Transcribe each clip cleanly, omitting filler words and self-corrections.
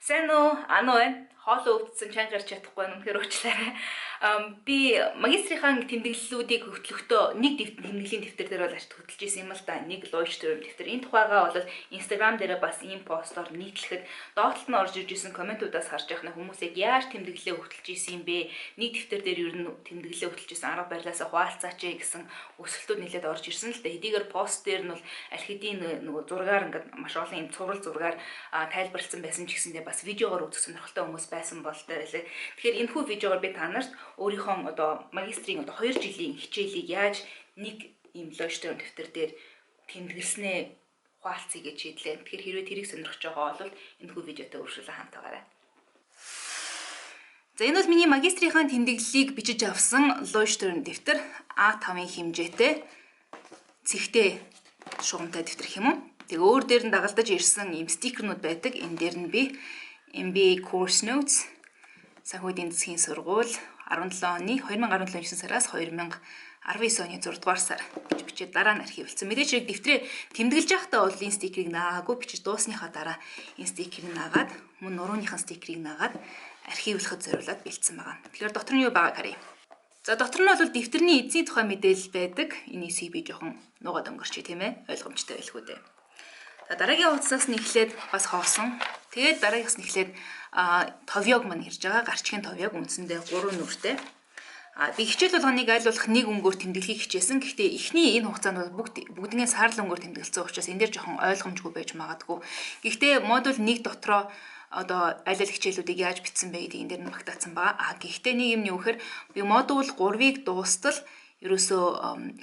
Сайн уу? Ану байна. Хоолоо өвдсөн, чанга гарч чадахгүй байна. Үнэхээр уучлаарай. Би магистрийнхаа тэмдэглэлүүдийг хөтлөхдөө нэг тэмдэглэлийн дэвтэр дээр бол ашиг хөтлөж исэн юм л да. Нэг Leuchtturm дэвтэр. Энэ тухайгаа бол Instagram дээрээ бас ийм постоор нийтлэхэд доотлолт нь орж ирж исэн комментуудаас харж явах нь хүмүүс яг яаж тэмдэглэлээ хөтлөж исэн юм бэ? Нэг дэвтэр дээр ер нь тэмдэглэлээ хөтлөж исэн арга барилаасаа хуваалцаач ээ гэсэн өсөлтүүд нэлээд орж ирсэн л да. Хэдийгээр пост дээр нь бол аль хэдийн нөгөө зургаар ингээд маш олон юм цуврал зургаар тайлбарласан байсан ч гэсэндээ бас видеогоор үзэх сонирхолтой хүмүүс байсан болтой байлээ. Тэгэхээр энэхүү видеогоор би та нарт өөрийнхөө одоо магистрийн одоо 2 жилийн хичээлийг яаж нэг ийм Leuchtturm дэвтэр дээр тэмдэглэснээ хуваалцъя гэж шийдлээ. Тэгэхээр хэрвээ тэрийг сонирхож байгаа бол энэхүү видеотой өршөөлөө хамт байгаарай. За энэ бол миний магистрийнхаа тэмдэглэлийг бичиж авсан Leuchtturm дэвтэр А5-ын хэмжээтэй цэгтэй шугамтай дэвтэр гэх юм уу. Тэгээ өөр дээр нь дагалдаж ирсэн ийм стикернүүд байдаг. Энэ дээр нь би MBA course notes санхүү эдийн засгийн сургууль 17 оны 2017 9 сараас 2019 оны 6 дугаар сар гэж бичээд дараа нь архивлсан. Мэдээж хэрэг дэвтрээ тэмдэглэж байхдаа бол энэ стикерийг наагаагүй, бичиж дуусныхаа дараа энэ стикерийг наагаад мөн нурууныхаа стикерийг наагаад архивлахад зориулаад бэлдсэн байгаа. Тэгэхээр дотор нь юу байгааг харъя. За дотор нь бол дэвтэрний эзний тухай мэдээлэл байдаг. Энэ эсийг би жоохон нуугаад өнгөрчээ тийм ээ. Ойлгомжтой байлгүй дээ. За дараагийн хуудаснаас нь эхлээд бас хоосон. Тэгээд дараагаас нь эхлээд товёог мань ирж байгаа. Гарчгийн товёог үндсэндээ 3 нүртэй. Би хичээл болгоныг аль болох нэг өнгөөр тэмдэглэхийг хичээсэн. Гэхдээ эхний энэ хугацаанд бол бүгднийг саарл өнгөөр тэмдэглэсэн учраас энэ дээр жоохон ойлгомжгүй байж магадгүй. Гэхдээ модуль 1 дотроо одоо аль аль хичээлүүдийг яаж бичсэн бэ гэдгийг энэ дээр нь багтаацсан байгаа. Гэхдээ нэг юм нь юу гэхээр би модуль 3-ыг дуустал ерөөсөө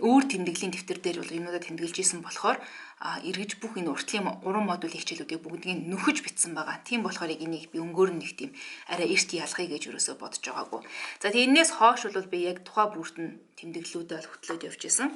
өөр тэмдэглэлийн дэвтэр дээр бол юмнуудаа тэмдэглэж исэн болохоор эргэж бүх энэ уртлын 3 модулийн хичээлүүдийг бүгднийг нөхөж бичсэн байгаа. Тийм болохоор яг энийг би өнгөөр нь нэг тийм арай эрт ялгая гэж ерөөсөө бодож байгаагүй. За тэгээ энээс хойш бол би яг тухай бүрт нь тэмдэглэлүүдээ бол хөтлөөд явж исэн.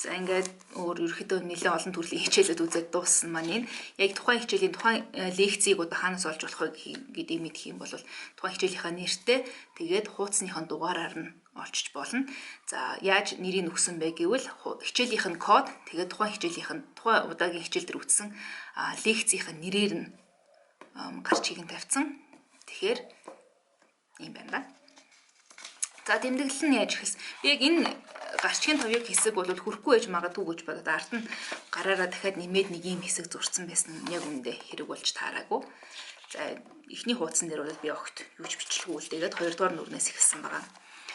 За ингээд өөр ерөөхдөө нэлээд олон төрлийн хичээлүүд үзээд дууссан маань энэ. Яг тухайн хичээлийн тухайн лекцийг одоо хаанаас олж болох вэ гэдгийг мэдэх юм бол тухайн хичээлийнхаа нэртэй тэгээд хууцныхаа дугаараар нь олчж болно. За яаж нэрийг өгсөн бэ гэвэл хичээлийнх нь код тэгээд тухайн хичээлийнх нь тухайн удаагийн хичээл дээр үтсэн лекцийнх нь нэрээр нь гарчгийг нь тавьсан. Тэгэхээр ийм байна да. За тэмдэглэл нь яаж эхэлсэн? Би яг энэ гарчгийн товёог хэсэг бол хүрхгүй байж магадгүй гэж бодоод ард нь гараараа дахиад нэмээд нэг юм хэсэг зурцсан байсан нь яг үндэ хэрэг болж таараагүй. За эхний хуудсан дээр бол би огт юу ч бичлэгүй үлдээгээд 2 дугаар нүрнээс эхэлсэн байгаа.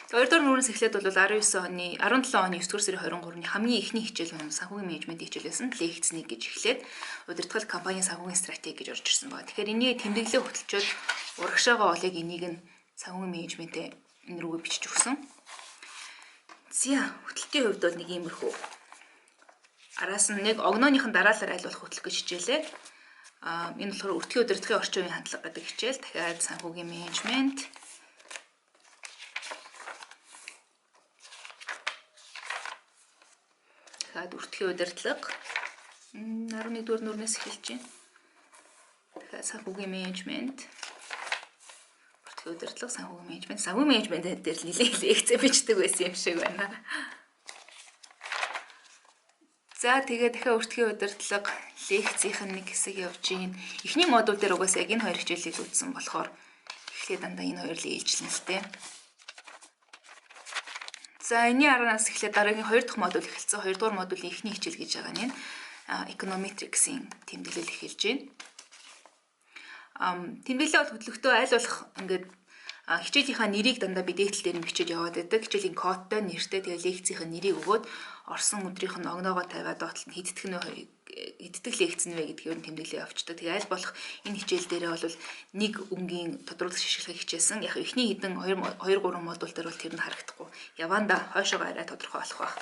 За 2 дугаар нүрнээс эхлээд бол 19 оны 17 оны 9 дугаар сарын 23-ны хамгийн эхний хичээл нь санхүүгийн менежментийн хичээл байсан. Лекц 1 гэж эхлээд удирдгал компанийн санхүүгийн стратеги гэж орж ирсэн байгаа. Тэгэхээр энийг тэмдэглэлээ хөтөлчөөд урагшаага бол яг энийг нь санхүүгийн менежментээ энэ рүүгээ бичиж өгсөн. За хөтлөлтийн хувьд бол нэг иймэрхүү. Араас нь нэг огнооных нь дараалал аль болох хөтлөх гэж хичээлээ. Энэ болохоор өртгийн удирдлагын орчин үеийн хандлага гэдэг хичээл. Дахиад санхүүгийн менежмент. Дахиад өртгийн удирдлага. 11 дугаар нүрнээс эхэлж байна. Дахиад санхүүгийн менежмент. Өртгийн удирдлага, санхүүгийн менежмент. Санхүүгийн менежмент дээр л нэлээд лекц бичдэг байсан юм шиг байна. За тэгээ дахиад өртгийн удирдлага лекцийнх нь нэг хэсэг явж гин. Эхний модуль дээр угаасаа яг энэ хоёр хичээлийг үзсэн болохоор эхлээд дандаа энэ хоёр л ээлжлэн л дээ. За энэний араас эхлээд дараагийн 2 дахь модуль эхэлсэн. 2 дугаар модулийн эхний хичээл гэж байгаа нь энэ econometrics-ийн тэмдэглэл эхэлж байна. Тэмдэглэлээ бол хөтлөхдөө аль болох ингээд хичээлийнхаа нэрийг дандаа би дээтэл дээр нь бичиж яваад байдаг. Хичээлийн кодтой, нэртэй, тэгээ лекцийнхаа нэрийг өгөөд орсон өдрийнх нь огноогоо тавиад доотлол нь хэддэх нь хэддэх лекц нь вэ гэдгийг нь тэмдэглээ явуулчихдаг. Тэгээ аль болох энэ хичээл дээрээ бол нэг өнгийн тодруулах шишгэлгийг хичээсэн. Яг эхний хэдэн 2 2 3 модуль дээр бол тэр нь харагдахгүй. Яванда хойшоогоо арай тодорхой болох байх.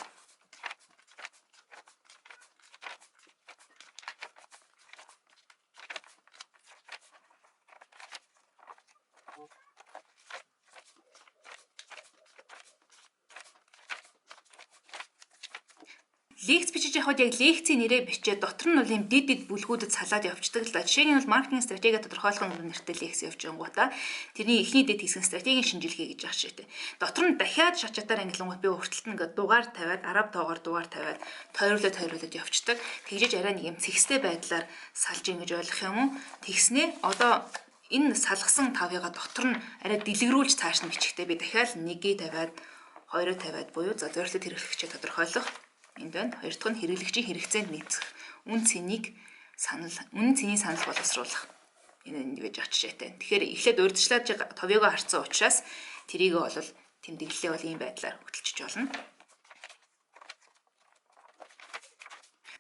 Лекц бичиж явахад яг лекцийн нэрээ бичээд дотор нь бол ийм дид дид бүлгүүдэд салаад явцдаг л да. Жишээ нь бол маркетинг стратеги тодорхойлох нь нэртэй лекц явж байнгуутаа тэрний эхний дэд хэсэг нь стратегийн шинжилгээ гэж байгаа шигтэй. Дотор нь дахиад шат шатаар ангилангууд би урталт нь ингээд дугаар тавиад, араб тоогоор дугаар тавиад тойруулаад тойруулаад явцдаг. Тэгжиж арай нэг юм цэгцтэй байдлаар салж ингэж ойлгох юм уу? Тэгснээ одоо энэ салгасан тавыгаа дотор нь арай дэлгэрүүлж цааш нь бичихтэй би дахиад 1-ийг тавиад, 2-оо тавиад буюу за зорилтод хэрэглэгчээ тодорхойлох. Энд байна. Хоёр дахь нь хэрэглэгчийн хэрэгцээнд нийцэх. Үн цэнийг санал, үн цэний санал боловсруулах. Энэ энэ байж байгаа жишээтэй. Тэгэхээр эхлээд урьдчилаад товёогоо харцсан учраас тэрийгээ бол тэмдэглэлээ бол ийм байдлаар хөтөлчиж болно.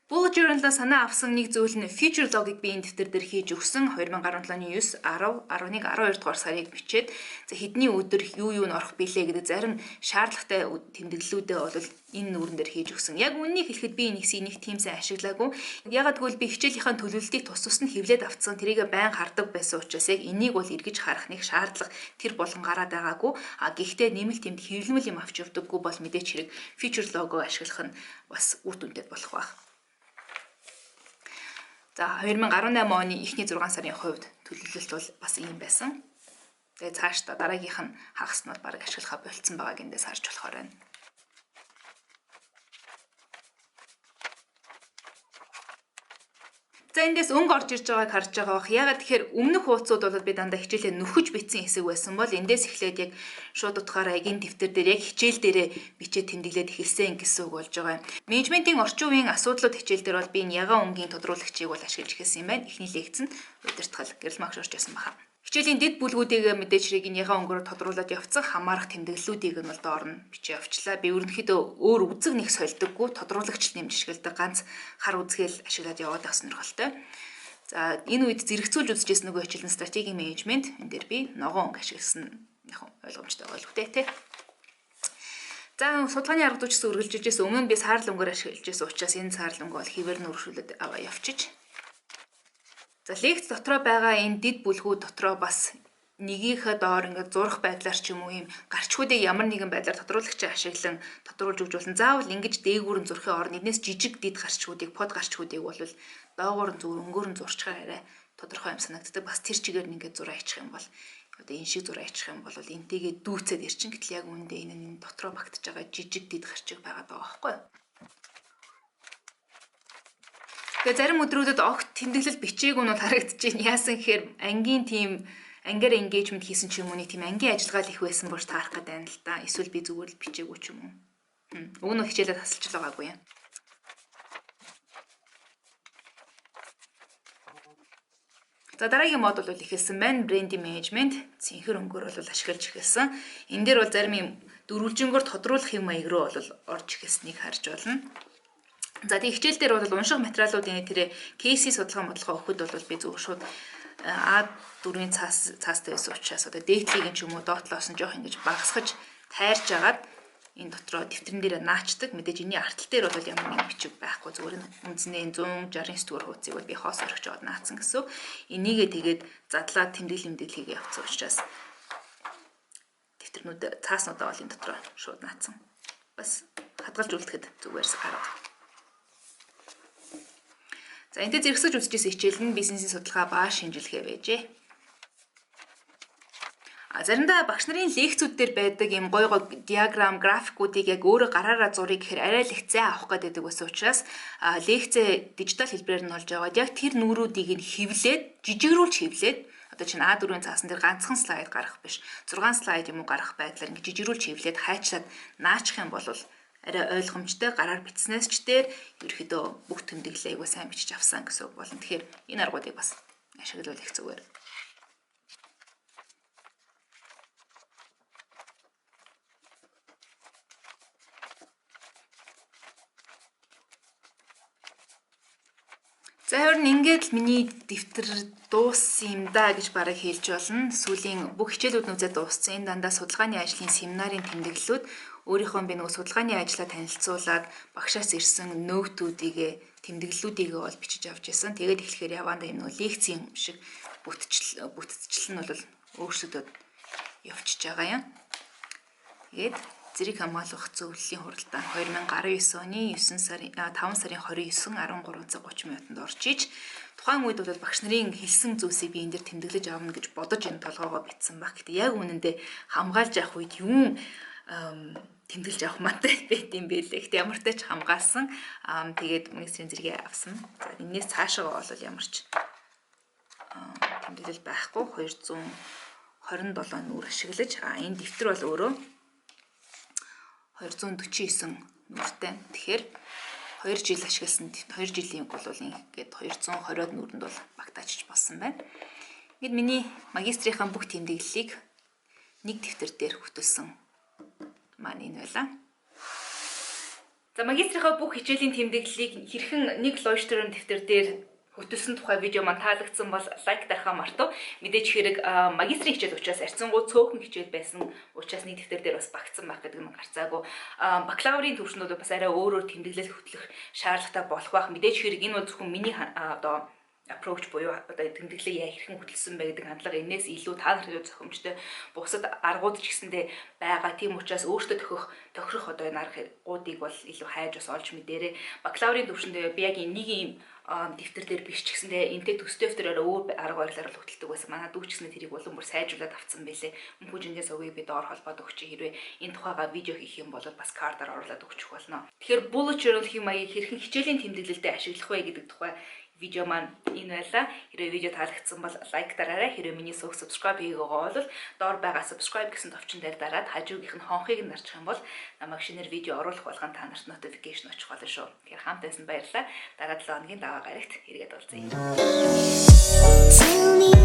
Bullet Journal-аас санаа авсан нэг зүйл нь feature log-ыг би энэ дэвтэр дээр хийж өгсөн. 2017 оны 9, 10, 11, 12 дугаар сарыг бичээд за хэдний өдөр юу юу нь орох билээ гэдэг зарим шаардлагатай тэмдэглэлүүдээ бол энэ нүүрэн дээр хийж өгсөн. Яг үннийг хэлэхэд би энэ хэсгийг нэг тийм сайн ашиглаагүй. Ягаад гэвэл би хичээлийнхаа төлөвлөлтийг тус тус нь хэвлээд авцсан. Тэрийг байн хардаг байсан учраас яг энийг бол эргэж харах нэг шаардлага тэр болгон гараад байгаагүй. А гэхдээ нэмэлт тэмд хэвлэмэл юм авч явдаггүй бол мэдээч хэрэг feature logo ашиглах нь бас үр дүнтэй болох байх. За 2018 оны эхний 6 сарын хувьд төлөвлөлт бол бас ийм байсан. Тэгээ цаашдаа дараагийнх нь хагас нь бол бараг ашиглахаа болцсон байгааг эндээс харж болохоор байна. За эндээс өнгө орж ирж байгааг харж байгаа бах. Ягаад тэгэхээр өмнөх хуудсууд бол би дандаа хичээлээ нөхөж бичсэн хэсэг байсан бол эндээс эхлээд яг шууд утгаараа яг энэ дэвтэр дээр яг хичээл дээрээ бичээд тэмдэглээд эхэлсэн гэсэн үг болж байгаа юм. Менежментийн орчин үеийн асуудлууд хичээл дээр бол би энэ ягаан өнгийн тодруулагчийг бол ашиглаж эхэлсэн юм байна. Эхний лекц нь удирдгал гэрэл магш орж ирсэн баха. Хичээлийн дэд бүлгүүдийг мэдээж хэрэг энэ ягаан өнгөөр тодруулаад явцсан хамаарах тэмдэглэлүүдийг нь бол доор нь бичээ явчлаа. Би ерөнхийдөө өөр үзэг нэг сольдоггүй, тодруулагч нэмж ашигладаг, ганц хар үзгээл ашиглаад яваад байх сонирхолтой. За энэ үед зэрэгцүүлж үзчихсэн нөгөө хичээл нь стратегийн менежмент. Энэ дээр би ногоон өнгө ашигласан яг ойлгомжтой байгаа л үтэй тий. За судалгааны арга зүйчсэн үргэлжилж ирсэн. Өмнө нь би саарл өнгөөр ашиглаж ирсэн учраас энэ саарл өнгө бол хэвээр нь өршүүлээд аваа явчих. За лекц дотроо байгаа энэ дид бүлгүүд дотроо бас нэгийнхээ доор ингээд зурах байдлаар ч юм уу ийм гарчгуудыг ямар нэгэн байдлаар тодруулагчаа ашиглан тодруулж өгч болно. Заавал ингэж дээгүүр нь зурхын орн эднээс жижиг дид гарчгуудыг, под гарчгуудыг бол доогуур нь зүгээр өнгөөр нь зурчгаар арай тодорхой юм санагддаг. Бас тэр чигээр нь ингээд зураа ичих юм бол одоо энэ шиг зураа ичих юм бол энтэйгээ дүүцээд ирчин. Гэтэл яг үүндээ энэ энэ дотроо багтж байгаа жижиг дид гарчиг байгаа даа байхгүй юу? Тэгээ зарим өдрүүдэд огт тэмдэглэл бичээгүй нь бол харагдчихээн. Яасан гэхээр ангийн тийм ангиар engagement хийсэн ч юм уу нэг тийм ангийн ажиллагаа л их байсан болж таарах гэдэг юм л да. Эсвэл би зүгээр л бичээгүй ч юм уу. Уг нь хичээлээ тасалж л байгаагүй юм. За дараагийн модуль бол эхэлсэн байна. Брендинг менежмент цэнхэр өнгөөр бол ашиглаж эхэлсэн. Энэ дээр бол зарим юм дөрвөлжингөөр тодруулах юм маяг руу бол орж эхэлснийг харж байна. За тэг хичээл дээр бол унших материалуудын тэр кейсийн судалгаа бодлогоо өгөхөд бол би зөв шууд А4-ийн цаас цаастай байсан учраас одоо дээдлийг ч юм уу доотлоос нь жоох ингэж багасгаж тайрж агаад энэ дотроо дэвтрэн дээр наачдаг. Мэдээж энэний артал дээр бол ямар нэгэн бичиг байхгүй. Зүгээр нь үндсэндээ 169 дугаар хуудсыг бол би хоос орхиж аваад наацсан гэсэн. Энийгээ тэгээд задлаад тэмдэглэл хийгээ явцсан учраас дэвтэрнүүд цааснуудаа бол энэ дотроо шууд наацсан. Бас хадгалж үлдэхэд зүгээр арга. За энэтэй зэрэгсэж үзчихсэн хичээл нь бизнесийн судалгаа ба шинжилгээ байжээ. А заримдаа багш нарын лекцүүд дээр байдаг юм гой гой диаграм, графикуудыг яг өөрөө гараараа зуръя гэхээр арай л их зай авах гэдэг байсан учраас лекцээ дижитал хэлбэрээр нь олж аваад яг тэр нүрүүдийг нь хэвлээд, жижигрүүлж хэвлээд одоо чинь А4-ийн цаасан дээр ганцхан слайд гарах биш, 6 слайд юм уу гарах байдлаар ингэ жижигрүүлж хэвлээд хайчлаад наачих юм бол арай ойлгомжтой гараар бичснээс ч дээр ерөөхдөө бүх тэмдэглэлээ айгуу сайн бичиж авсан гэсэн үг болно. Тэгэхээр энэ аргуудыг бас ашиглавал их зүгээр. За харин ингээд л миний дэвтэр дууссан юм да гэж бараг хэлж болно. Сүүлийн бүх хичээлүүд нь үзээ дууссан. Энэ дандаа судалгааны ажлын семинарын тэмдэглэлүүд өөрийнхөө би нөгөө судалгааны ажлаа танилцуулаад багшаас ирсэн note үүдийг тэмдэглэлүүдийг бол бичиж авч ирсэн. Тэгээд эхлэхээр явандаа юм нөгөө лекцийн шиг бүтцэл нь бол өөрсдөд явчихж байгаа юм. Тэгээд Зэрэг хамгаалах зөвлөлийн хуралдаан 2019 оны 9 сарын 5 сарын 29 13 цаг 30 минутанд орж иж, тухайн үед бол багш нарын хэлсэн зүйлсийг би энэ дээр тэмдэглэж авна гэж бодож энэ толгоогоо бичсэн баг. Гэтэ яг үнэндээ хамгаалж авах үед юун тэмдэглэж авах мантай байт юм бэ лээ. Гэтэ ямар ч тач хамгаалсан. Тэгээд магистрийн зэрэгээ авсан. За, энэс цаашаа бол ямар ч тэмдэглэл байхгүй. 227 нүүр ашиглаж, энэ дэвтэр бол өөрөө 249 нүүртэй. Тэгэхээр 2 жил ашигласан, 2 жилийн бол ингээд 220-од нүүрэнд бол багтаачж болсон байна. Ингээд миний магистрийнхаа бүх тэмдэглэлийг нэг дэвтэр дээр хөтөлсөн маань энэ байлаа. За, магистрийнхаа бүх хичээлийн тэмдэглэлийг хэрхэн нэг Leuchtturm дэвтэр дээр хөтөлсөн тухай видео маань таалагдсан бол лайк дарахаа мартав. Мэдээж хэрэг, магистрийн хичээл учраас арьцсангуй цөөхөн хичээл байсан учраас нэг дэвтэр дээр бас багтсан байх гэдэг нь гарцаагүй. Бакалаврын төвшөнд бол бас арай өөрөөр тэмдэглэл хөтлөх шаардлагатай болох байх. Мэдээж хэрэг, энэ бол зөвхөн миний одоо approach буюу одоо тэмдэглэлээ яа хэрхэн хөтөлсөн бэ гэдэг хандлага, энэс илүү та нарын зохимжтой бусад аргууд ч гэсэндээ байгаа. Тийм учраас өөртөө тохирох одоо энэ аргуудыг бол илүү хайж бас олж мэдээрэй. Бакалаврын төвшөндөө би яг нэг юм дэвтэр дээр биш ч гэсэндээ энтэй төстэй дэвтэрээр өөр арга барилаар бол хөтэлдэг байсан. Манай дүү ч гэсэндээ тэрийг улам бүр сайжруулад авцсан байлээ. Мөнхүү жингээ сувгийг би доор холбоод өгч, хэрвээ энэ тухайга видео хийх юм бол бас картаар оруулаад өгчих болно. Тэгэхээр bullet journal хэм маягийг хэрхэн хичээлийн тэмдэглэлдээ ашиглах вэ гэдэг тухай видео маань энэ байлаа. Хэрвээ видео таалагдсан бол лайк дараарай. Хэрвээ миний суваг subscribe хийгээгүй бол доор байгаа subscribe гэсэн товчон дээр дараад хажуугийнх нь хонхыг нь дарчих юм бол намайг шинээр видео оруулах болгон та нарт notification очих болно шүү. Тэгэхээр хамт байсан баярлалаа. Дараа 7 хоногийн даваа гарагт эргээд уулзъя. Tell me